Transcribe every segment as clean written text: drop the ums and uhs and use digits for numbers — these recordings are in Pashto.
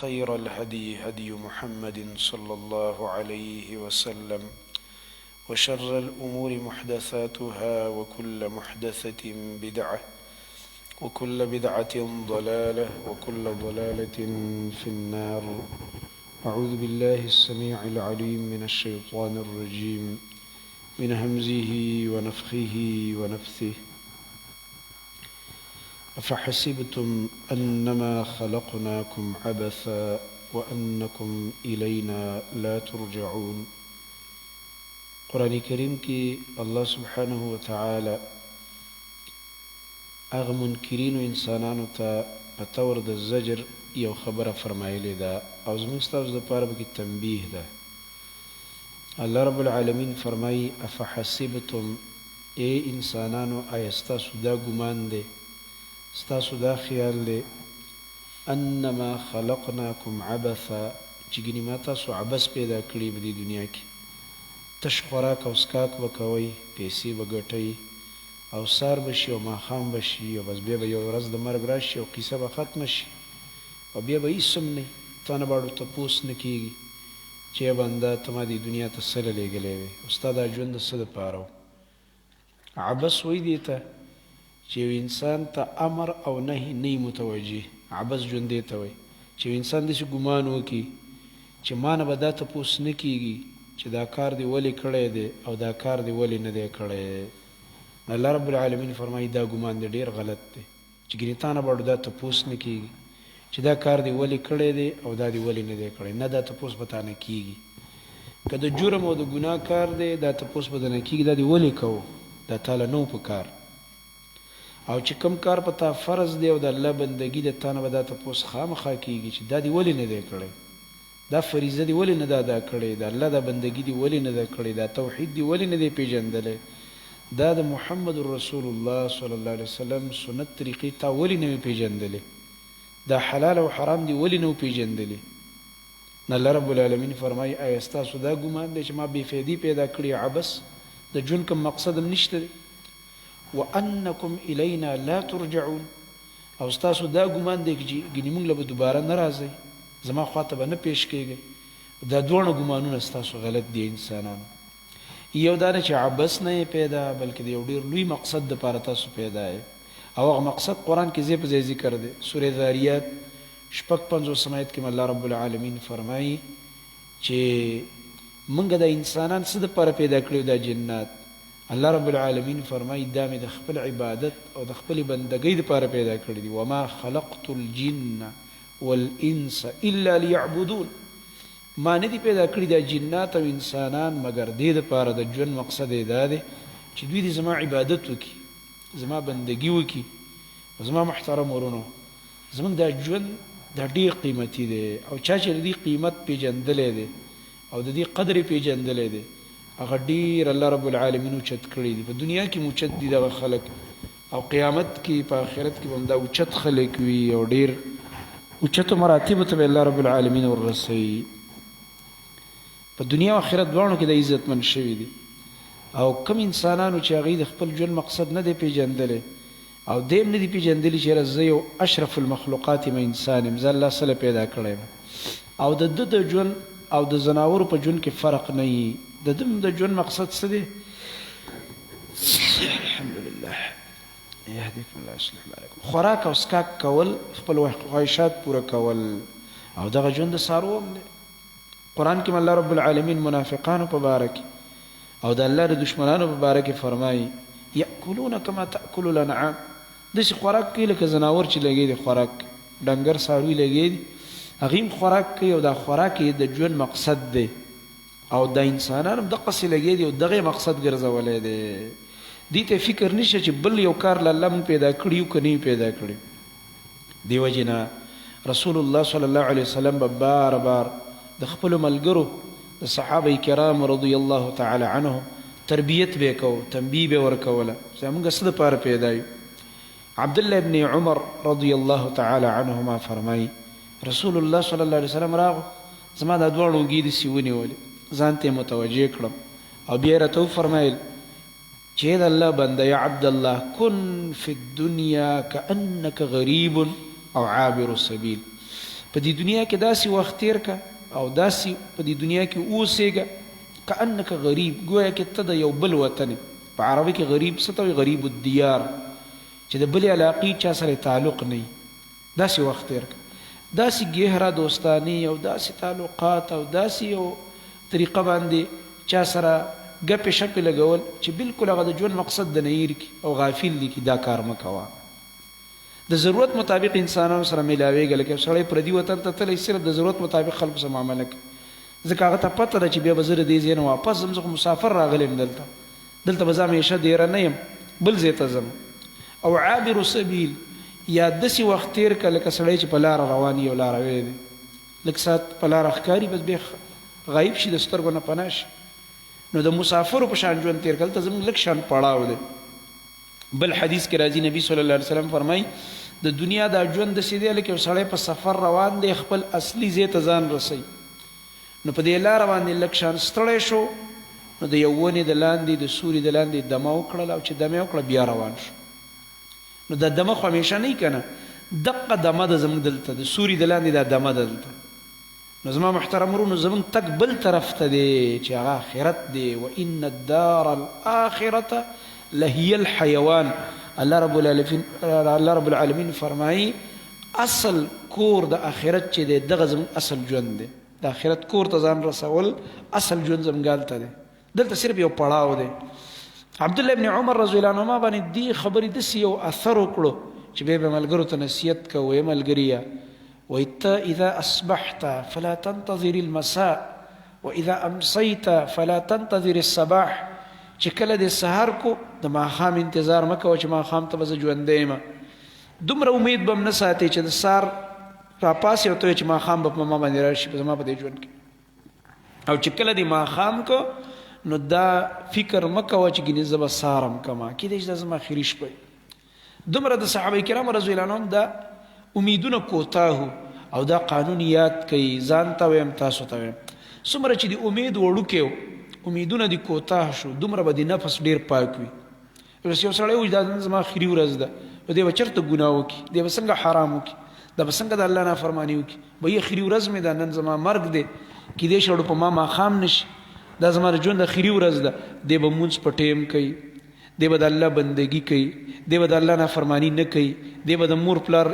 خير الهدي هدي محمد صلى الله عليه وسلم وشر الأمور محدثاتها وكل محدثة بدعة وكل بدعة ضلالة وكل ضلالة في النار. أعوذ بالله السميع العليم من الشيطان الرجيم من همزه ونفخه ونفثه. أفحسبتم أنما خلقناكم عبثا وأنكم إلينا لا ترجعون. قرآن کریم کې الله سبحانه وتعالی هغه منکرینو انسانانو ته په طور د زجر یو خبره فرمایلې ده او زموږ ستاسو دپاره پکې تنبیه ده. الله رب العالمین فرمایي افحسبتم، ای انسانانو آیا ستاسو دا ګمان دی، ستاسو دا خیال دی، انما خلقناکم عبثا، چې ګنې ما تاسو عبث پیدا کړي په دې دنیا کې، تش خوراک او څکاک به کوئ، پیسې به ګټئ او سهار به شي او ماښام به شي او بس بیا به یوه ورځ د مرګ راشي او قصه به ختمه شي او بیا به هیڅ هم نه وي، تا نه به اړو تپوس نه کیږي چې ای بنده ته ما دې دنیا ته څه له لېږلی وې او ستا دا ژوند د څه دپاره و؟ عبث وایي دې ته چې یو انسان ته امر او نهی نه وي متوجه. عبث ژوند دې ته وایي چې یو انسان داسې ګمان وکړي چې ما نه به دا تپوس نه کېږي چې دا کار دې ولې کړی دی او دا کار دې ولې نه دی کړی. نو الله رب العالمین فرمایي دا ګمان دې ډېر غلط دی چې ګنې تا نه به دا تپوس نه کېږي چې دا کار دې ولې کړی دی او دا دې ولې نه دی کړی. نه، دا تپوس به تا نه کېږي. که د جرم او د ګناه کار دی دا تپوس به درنه کېږي دا دې ولې کوو، دا تاله نه و په کار. او چې کوم کار په تا فرض دی او د الله بندګي ده تا نه به دا تپوس خامخا کېږي چې دا دې ولې نه دی کړی، دا فریضه دې ولې نه ده ادا کړې، د الله دا بندګي دې ولې نه ده کړې، دا توحید دې ولې نه دی پېژندلی، دا د محمد رسول الله صلی الله علیه وسلم سنت طریقې تا ولې نه وې پېژندلې، دا حلال او حرام دې ولې نه و پېژندلي. نو الله رب العالمین فرمایي آیا ستاسو دا ګمان دی چې ما بې فایدې پیدا کړي عبث، د ژوند کوم مقصد هم نشته دی؟ وانکم الینا لا ترجعون، او ستاسو دا ګمان دی چې ګنې مونږ له به دوباره نه راځئ، زما خواته به نه پیش کیږئ. دا دواړه ګمانونه ستاسو غلط دي انسانانو. یو دا نه چې عبث نه یې پیدا، بلکې د یو ډیر لوی مقصد دپاره تاسو پیدا یې، او هغه مقصد قرآن کې ځای په ځای ذکر دی. سورې ذاریات 56 آیت کې الله رب العالمین فرمایي چې مونږ دا انسانان څه دپاره پیدا کړي دا جنات؟ الله رب العالمین فرمایي دا مې د خپل عبادت او د خپلې بندګۍ دپاره پیدا کړي دي. وما خلقت الجن والانس الا ليعبدون، ما نه دي پیدا کړي دا جنات او انسانان مګر دې دپاره، د ژوند مقصد یې دا دی چې دوی دې زما عبادت وکړي، زما بندګي وکړي. زما محترم ورونو، زموږ دا ژوند دا ډیر قیمتي دی او چا چې د دې قیمت پیژندلی دی او د دې قدر یې پیژندلی دی هغه ډیر الله رب العالمین اوچت کړي دي. په دنیا کې اوچت دي دغه خلک، او قیامت کې په آخرت کې به هم دا اوچت خلک وي او ډیر اوچتو مراتبو ته به الله رب العالمین ورسوي. په دنیا او آخرت دواړو کې د عزتمن شوي دي. او کوم انسانانو چې هغوی د خپل ژوند مقصد نه دی پیژندلی او دی هم نه دي پیژندلي چې یاره زه یو اشرف المخلوقات یم، انسان یم، زه الله څه له پیدا کړی یم، او د ده د ژوند او د ځناورو په ژوند کې فرق نه وي، د ده د ژوند مقصد څه دی؟ الحمدلله یهدیکم الله یصلح بالکم. خوراک او څښاک کول، خپل خواهشات پوره کول، او دغه ژوند د څاروو هم دی. قرآن کې الله رب العالمین منافقانو په باره کې او د الله د دشمنانو په باره کې فرمایي یأکلون کما تأکل الانعام، داسې خوراک کوي لکه ځناور چې لګې دي خوراک کوي، ډنګر څاروي لګې دي هغوی هم خوراک کوي، او دا خوراک یې د ژوند مقصد دی، او دا انسانان هم دقسې لګې دي او دغه یې مقصد ګرځولی دی. دې ته فکر نشته چې بل یو کار له الله مونږ پیدا کړي یو که نه یو پیدا کړي. دې وجې نه رسول الله صلی الله علیه وسلم به بار بار د خپلو ملګرو د صحابه کرام رضی الله تعالی عنهم تربیت به کو، تنبیه به ورکوله چې موږ څه دپاره پیدا یو. عبدالله ابن عمر رضی الله تعالی عنهما فرمایي رسول الله صلی الله علیه وسلم راغو، زما دا دواړه اوږې داسې ونیولې، ځان ته یې متوجه کړم او بیا یې راته وفرمایل چې د الله بنده، یا عبدالله کن فی الدنیا کأنک غریب او عابر سبیل، په دې دنیا کې داسې وخت تیر که او داسې په دې دنیا کې اوسېږه کأنک غریب، ګویا کې ته د یو بل وطن. په عربي کې غریب څه ته وایي؟ غریب الدیار، چې د بلې علاقې چا سره تعلق نه وي. داسې وخت تیر که، داسې ګهره دوستاني او داسې تعلقات او داسې یو طریقه باندې چا سره ګپې شپې لګول چې بالکل هغه د ژوند مقصد د نه هیر کړي او غافل دي کړي، دا کار مه کوه. د ضرورت مطابق انسانانو سره ملاویږه، لکه یو سړی پردي وطن ته تللی صرف د ضرورت مطابق خلکو سره معامله کوي، ځکه هغه ته پته ده چې بیا به زه د دې ځای نه واپس ځم، زه خو مسافر راغلی یم دلته، دلته به زه همیشه دیره نه یم، بل ځای ته ځم. او عابر سبیل، یا داسې وخت تیر کړه لکه سړی چې په لاره روان یو لاروی دی، لږ ساعت په لاره ښکاري بس بیا غایب شي، د سترګو نه پناه شي. نو د مسافرو په شان ژوند تیر کړه، دلته زموږ لږ شان پړاو دی. بل حدیث کې راځي نبی صلی الله علیه وسلم فرمایي د دنیا دا ژوند داسې دی لکه یو سړی په سفر روان دی، خپل اصلي ځای ته ځان رسوي، نو په دې لاره باندې لږ شان ستړی شو، نو د یو ونې د لاندې د سوري د لاندې دمه وکړله او چې دمه یې وکړه بیا روان شو. نو دا دمه خو همیشه نه که نه، دقه دمه ده زموږ دلته د سوري د لاندې دا دمه ده دلته. نو زما محترم ورونو زموږ تګ بل طرف ته دی چې هغه آخرت دی. وان الدار الاخرة لهي الحيوان. الله رب العالمین الله رب العالمین فرمایي اصل کور د آخرت چې دی دغه زموږ اصل ژوند دی. د آخرت کور ته ځان رسول اصل ژوند زموږ هلته دی، دلته صرف یو پړاو دی. عبد الله ابن عمر رضی الله عنهما باندې دی خبرې داسې یو اثر وکړو چې بیا به ملګرو ته نصیحت کوو، ای ملګریه، وایي ته اذا اصبحت فلا تنتظر المساء واذا امسیت فلا تنتظر الصباح. چې کله دې سهار کو د ماښام انتظار مه کوه چې ماښام ته به زه ژوندی یم، دومره امید به هم نه ساتې چې د سهار راپاڅې او ته وایې چې ماښام به په ما باندې راشي په زما په دې ژوند کې. او چې کله دې ماښام کو نو دا فکر مه کوه چې ګینې زه به سهار هم کوم، کېدای شي دا زما اخري شپه وي. دومره د صحابه کرامو رضی الله عنهم دا امیدونه کوتاه او دا قانون یاد کړئ، ځان ته وایم تاسو ته وایم، څومره چې د امید وړوکی و، امیدونه دې کوتاه شو، دومره به د نفس ډیر پاک وي. اوس یو سړی وایي دا نن زما اخري ورځ ده، نو دی به چېرته ګناه وکړي، دی به څنګه حرام وکړي، دا به څنګه د الله نافرماني وکړي، به اخري ورځ مې ده، نن زما مرګ دی، کیدای شي په ما ماښام نشي، دا زما د ژوند اخري ورځ ده. دی به مونځ په ټیم کوي، دی به د الله بندگی کوي، دی به د الله نافرمانی نه کوي، دی به د مور پلار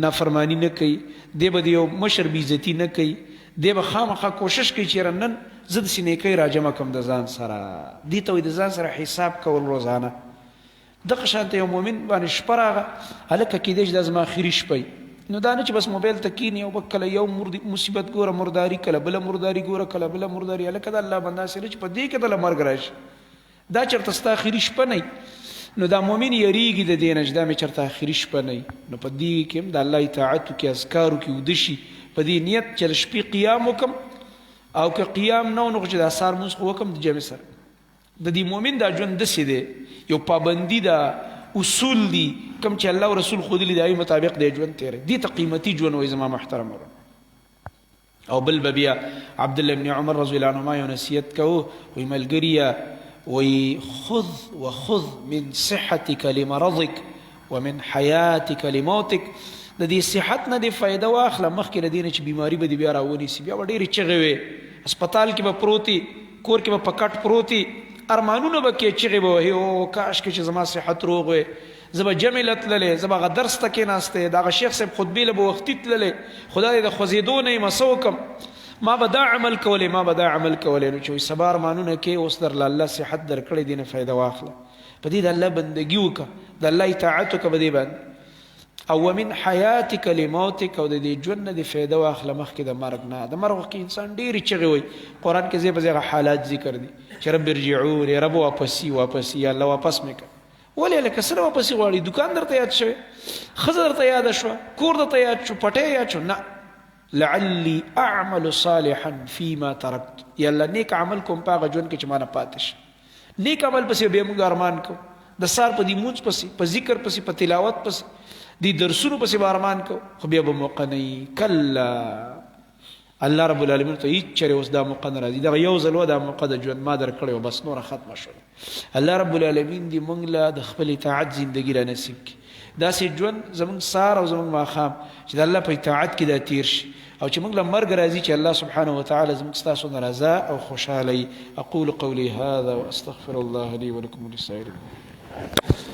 نافرمانی نه کوي، دی به د یو مشر بې عزتي نه کوي، دی به خامخا کوشش کوي چې نن زه داسې نیکۍ راجمع کړم د ځان سره. دې ته وایي د ځان سره حساب کول روزانه. دغه شان ته یو مؤمن باندې شپه راغه، هلکه کېدای شي دا زما اخري شپه وي، نو دا نه چې بس موبایل ته کینی او به کله یو مصیبت ګوره مرداري، کله بله مرداري ګوره، کله بله مرداري. هلکه د الله بنده هسې نه چې په دې کې دله مرګ راشي، دا چېرته ستا اخري شپه نه. نو دا مؤمن یریږي د دې نه چې دا مې چېرته اخري شپه نه. نو په دې کې هم د الله اطاعت وکړي، اذکار وکړي، ویده شي په دې نیت چې د شپې قیام وکړم، او که قیام نه نو چې د سهار لمونځ خو وکړم د جمع سره. د دې مؤمن دا ژوند داسې دی، یو پابندي ده، اصول دي کوم چې الله او رسول ښودلي د هغې مطابق دی ژوند تېروي. دې ته قیمتي ژوند وایي زما محترم ورور. او بل به بیا عبد الله بن عمر رضی الله عنهما یو نصیحت کوو، وایي ملګریه، وایي خذ وخذ من صحتک لمرضک ومن حیاتک لموتک. د دې صحت نه دې فایده واخله مخکې له دې نه چې بیماري به دې بیا راونیسي، بیا به ډېرې چغې وې، هسپتال کې به پروت یې، کور کې به په کټ پروت یې، ارمانونه به کې، چغې به وهې، او کاش کې چې زما صحت روغ وی، زه به جمع له تللی، زه به هغه درس ته کېناستی، د هغه شیخ صاحب خطبې له به وختي تللی، خدای دې د خوځېدو نه یم، څه وکړم، ما به دا عمل کولی، ما به دا عمل کولی. نو چې وایي سبا ارمانونه کې، اوس درله الله صحت درکړی، دې نه فایده واخله، په دې د الله بندګي وکړه، د الله اطاعت وکړه په دې باندې. او ومن حیاتک لموتک، او د دې ژوند نه دې فایده واخله مخکې د مرګ نه. د مرګ وخت کې انسان ډېرې چغې وایي، قرآن کې ځای په ځای هغه حالات ذکر دي چې رب ارجعون، رب واپسي واپسي، یا الله واپس مې کړه. ولې لکه سره واپسي غواړي؟ دکان درته یاد شوی، ښځه درته یاده شوه، کور درته یاد شو، پټی یاد شو؟ نه، لعلی اعمل صالحا فيما ترکت، یا الله نیک عمل کوم په هغه ژوند کې چې ما نه پاتې شي. نیک عمل پسې بیا موږ ارمان کوو، د سهار په دې مونځ پسې، په ذکر پسې، په تلاوت پسې، دې درسونو پسې به ارمان کوو، خو بیا به موقع نه وي. کلا، الله رب العالمین ته هیڅ چېرې اوس دا موقع نه راځي، دغه یو ځل وه دا موقع د ژوند ما درکړې وه، بس نوره ختمه شوله. الله رب العالمین دې موږ له د خپل اطاعت زندګي را نصیب کړي. داسې ژوند زمونږ سار او زمونږ ماښام چې د الله په اطاعت کې دا تیر شي او چې موږ له مرګ راځي چې الله سبحانه وتعالى زموږ ستاسو نه رضا او خوشاله اقول قولي هذا واستغفر الله لي ولكم ولسائر المؤمنين.